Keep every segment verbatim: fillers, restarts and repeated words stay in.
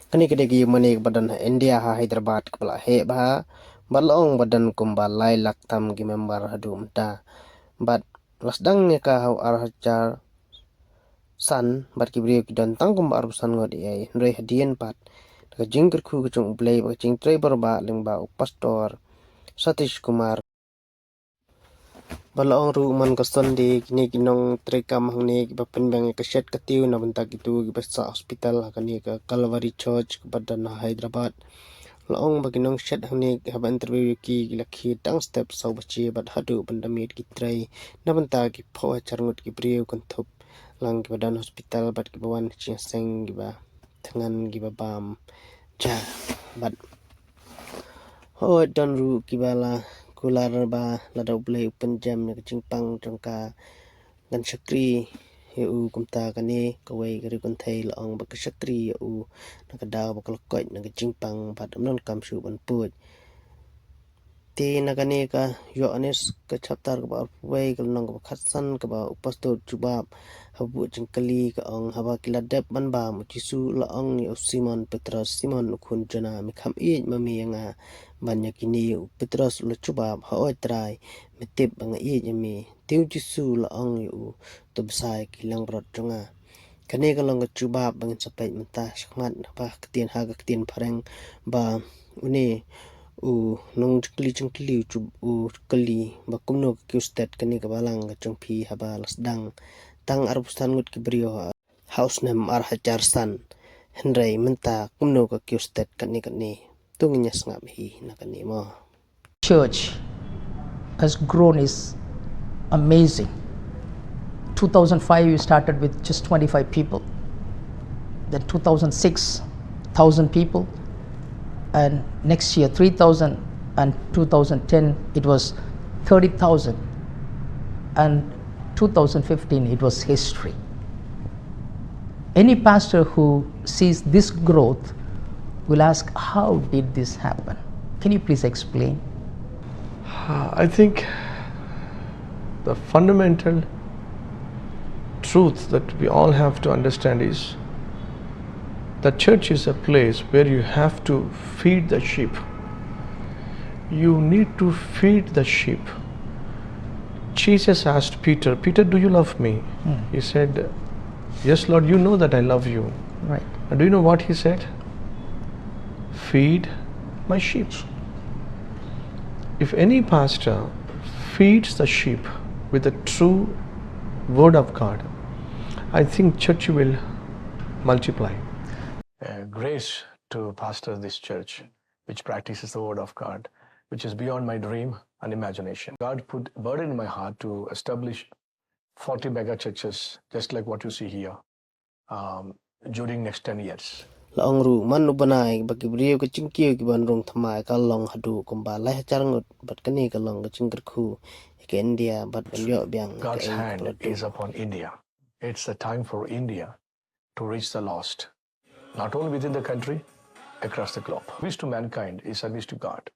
Kane ka dei ka ïingmane kaba don ha India, ha Hyderabad, kaba la heh bha, bad la ong ba don kumba lai lak tam ki member haduh mynta. Bad la sdang ïa ka ha u ar hajar san, bad ki briew ki don tang kumba arphew san ngut ïa, hynrei hadien pat da ka jingkyrkhu ka jong U Blei bad ka jingtrei bor ba lyngba u pastor Satish Kumar. Bad la ong ruh man ka Sunday, kine ki nongtrei kam hangne kiba pynbiang ïa ka shet ka tiew na bynta kito kiba sah hospital ha kane ka Calvary Church kaba don ha Hyderabad. La ong ba ki nongshet hangne haba interview ïa ki, ki la khie tang step saw baje bad haduh ban da miet ki trei na bynta ki phew hajar ngut ki briew kynthup lang kiba don hospital bad kiba wan ha jingïaseng, kiba thngan, kiba bam ja. Bad hooid, don ruh kiba la kular ba lada U Blei u pynjem ïa ka jingpang jong ka, kan shakri ïa u. Kumta kane kawei ka riewkynthei la ong ba ka shakri ïa u na ka daw ba ka la koit na ka jingpang bad ym donkam shuh ban pud. Te na kane ka Ïoannis ka chapter kaba arphew wei, ka lynnong kaba khatsan, kaba u pastor jubab ha buh jingkylli, ka ong: Haba ki la dep ban bam, u Jisu u la ong ïa u Simon Petros: Simon, u khun Jona, me kham ïeit ma me ïa nga ban ïa kine? U Petros u la jubab: Hooid Trai, me tip ba nga ïeit ïa me. Te u Jisu u la ong ïa u: To bsa ïa ki langbrot jong nga. Kane ka long ka jubab ba ngin sa peit mynta shakhmat, haba ka ktien, ha ka ktien phareng, ba une u nongjingkylli jingkylli u ju-, u kylli ba kumno ka kiew stet kane ka balang ka jong phi haba la sdang tang arphew san ngut ki briew ha, ha u snem ar hajar san. Hynrei mynta kumno ka kiew stet kane kane? To ngin ïa sngap hi na kane mo. Church has grown is amazing. Two thousand five, we started with just twenty-five people. Then two thousand six, thousand people. And next year, three thousand. And two thousand ten, it was thirty thousand. And two thousand fifteen, it was history. Any pastor who sees this growth will ask, "How did this happen?" Can you please explain? I think the fundamental truth that we all have to understand is that church is a place where you have to feed the sheep. You need to feed the sheep. Jesus asked Peter, "Peter, do you love me?" Hmm. He said, "Yes, Lord, you know that I love you." Right. And do you know what he said? "Feed my sheep." If any pastor feeds the sheep with the true word of God, I think church will multiply. A grace to pastor this church, which practices the word of God, which is beyond my dream and imagination. God put a burden in my heart to establish forty mega churches, just like what you see here, um, during next ten years. La ong ruh man u bnai ba ki briew ka jingkiew kiban rung thymmai ka long haduh kumba lai hajar ngut, bad kane ka long ka jingkyrkhu ïa ka India bad ban ïoh biang ka God's hand is upon India. It's the time for India to reach the lost, not only within the country, across the globe. Service to mankind is service to God.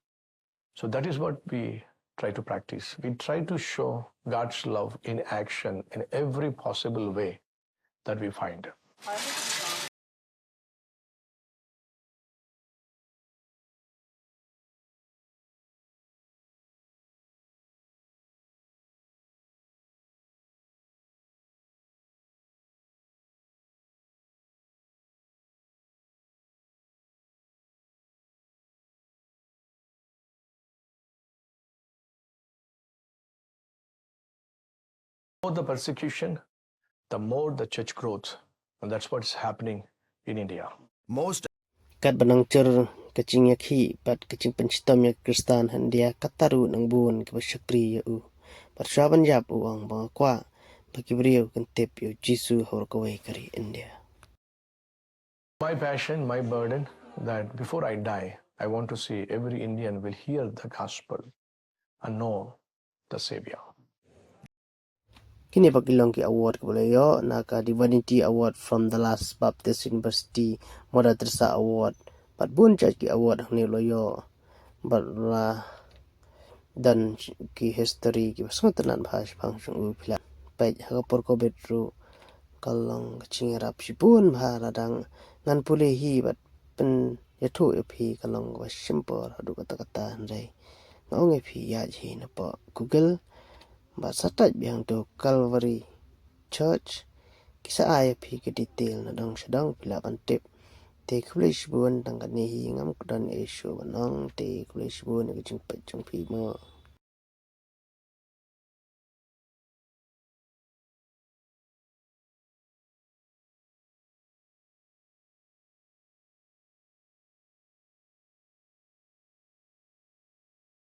So that is what we try to practice. We try to show God's love in action in every possible way that we find. Both the persecution, the more the church growth. And that's what's happening in India. Most Katba nang jur ka jingïakhih bad ka jingpynshitom ïa ki Khristan ha India, katta ruh nang bun kiba shakri ïa u. Bad shuwa ban ïap u ong ba nga kwah ba ki briew kin tip ïa u Jisu halor kawei ka ri India. My passion, my burden, that before I die, I want to see every Indian will hear the gospel and know the Savior. Kine pat ki long ki award kiba la ïoh, na ka Divinity Award from the Last Baptist University, Mother Teresa Award, bad bun jait ki award hangne la ïoh. Bad la don ki history kiba sngewtynnat bha shaphang jong u. Phi lah peit ha ka por Covid ruh ka long ka jingïarap shibun bha, la dang ngan pule hi bad pynïathuh ïa phi ka long kaba shim por haduh katta katta, hynrei nga ong ïa phi, ïaid hi napoh Google bad sa type biang to Calvary Church, ki sa ai ïa phi ka detail na dong sha dong, phi lah ban tip. Te khublei shibun, tang katne hi, ngam don ei shuh ban ong, te khublei shibun ïa ka jingpeit jong phi mo.